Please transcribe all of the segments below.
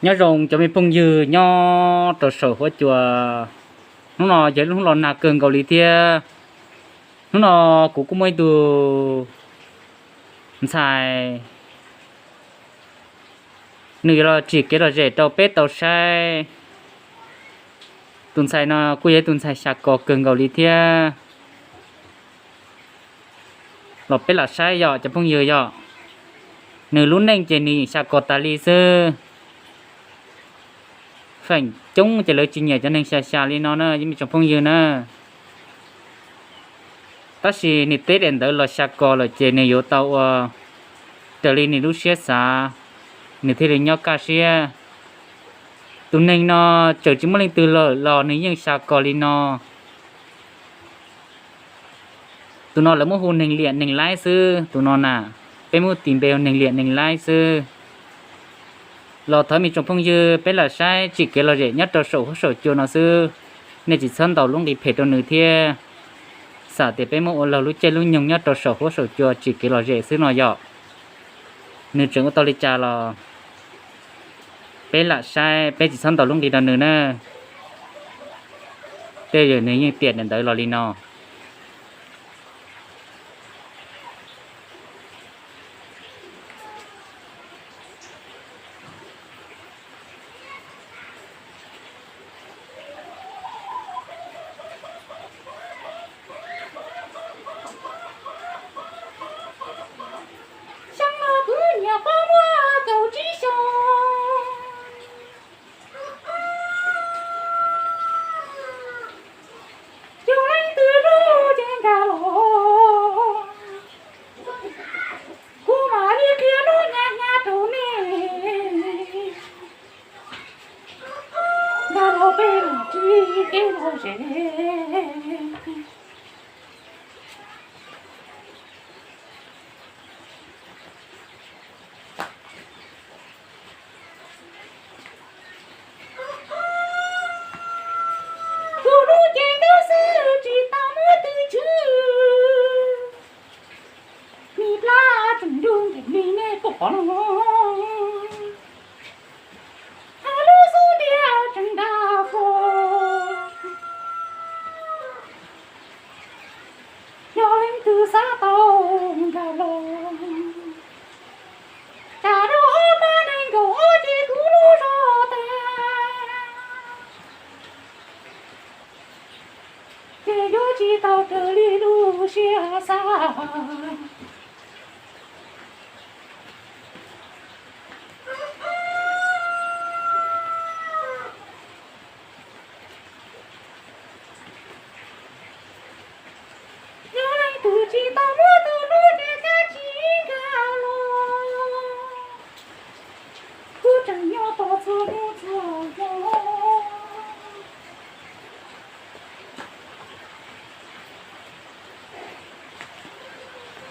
Nyob zoo cov me phooj ywg nyob rau saum huab cua. Hnub no yog ib lub hnub los nag kawg nkaus li thiab. Hnub no kuv kuj muaj ib tug ntxhais, nws yuav los tsim kev lom zem rau peb tau saib. Tus ntxhais no kuj yog ib tus ntxhais xya kos kawg nkaus li thiab. Los peb lam saib yom cov phooj ywg yom. Nws lub neej ces nws yeem xya kos tas li xwb. Feem coob ces lawv tsis nyiam cov neeg xya xya li no na, me tsoom phooj ywg na. Tab sis nws teb daim ntawv los xya kos lawm ces nws yuav tau ua raws li nws lub siab xav, nws thiaj li nyob kaj siab. Tus neeg no txawm tsis muaj leej twg lawm los nws yeej xya kos li no. Tus no lawv muab hu neeg liam neeg laib xwb, tus no na, peb muab tis npe hu neeg liam neeg laib xwb. Los thov me tsoom phooj ywg peb lam saib tsim kev lom zem nyob rau saum huab saum cua no xwb, nej tsis txhob ntaus lub nqi phem rau nws thiab. Xam tias peb muab ua laug lub caij lub nyoog nyob rau saum huab saum cua tsim kev lom zem xwb no yom. Nws tseem ua tau li cas los peb lam saib, peb tsis txhob ntaus lub nqi rau nws na. Tej zaum nws yeej tiam daim ntawv los li no. Xyoo no kuv nyuam qhuav muaj kaum tsib xyoo. Yog leej twg hlub ces nkag los, kuv mam li qhia lub hnyav hnyav rau nej. Nkag los peb mam tsim kev lom zem. Tus hlub ces nkawd xwb tsis tau muaj twg chwv. Nws plab tseem nrug nqis li nej pom no. Hais lub xub ntiag tseem nrag fo. Yog leej twg xav tau nkag los, tsam rau ob pab nees nkaum ob ces kuv lub zog tag. Ces yuav tsis tau raws li lub siab xav. Yog leej twg tsis tau muaj tus hlub ces kav tsij nkag los. Kuv tseem nyob tos txhua hnub txhua hmo.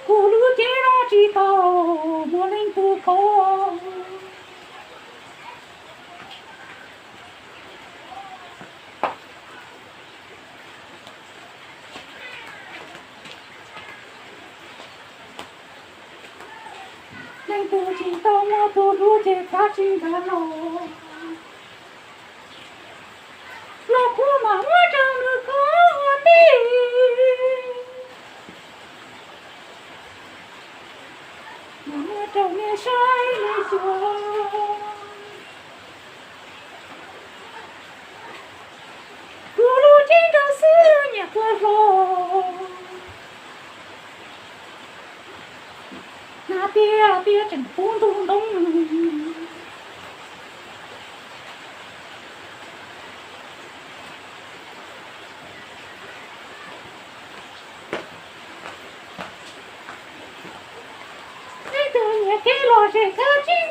Kuv lub cev no tsis tau muaj leej twg kho. Leej twg tsis tau muaj tus hlub ces kav tsij nkag los. Los kuv mam muab rau nws kho ua ntej. Mam muab rau nej saib nej xyuas. Kuv lub cev nrog xwb nyiam kua hlo. Hnav tiag tiag tseem pub ntug ntoo. Leej twg nyiam kev lom zem kav tsij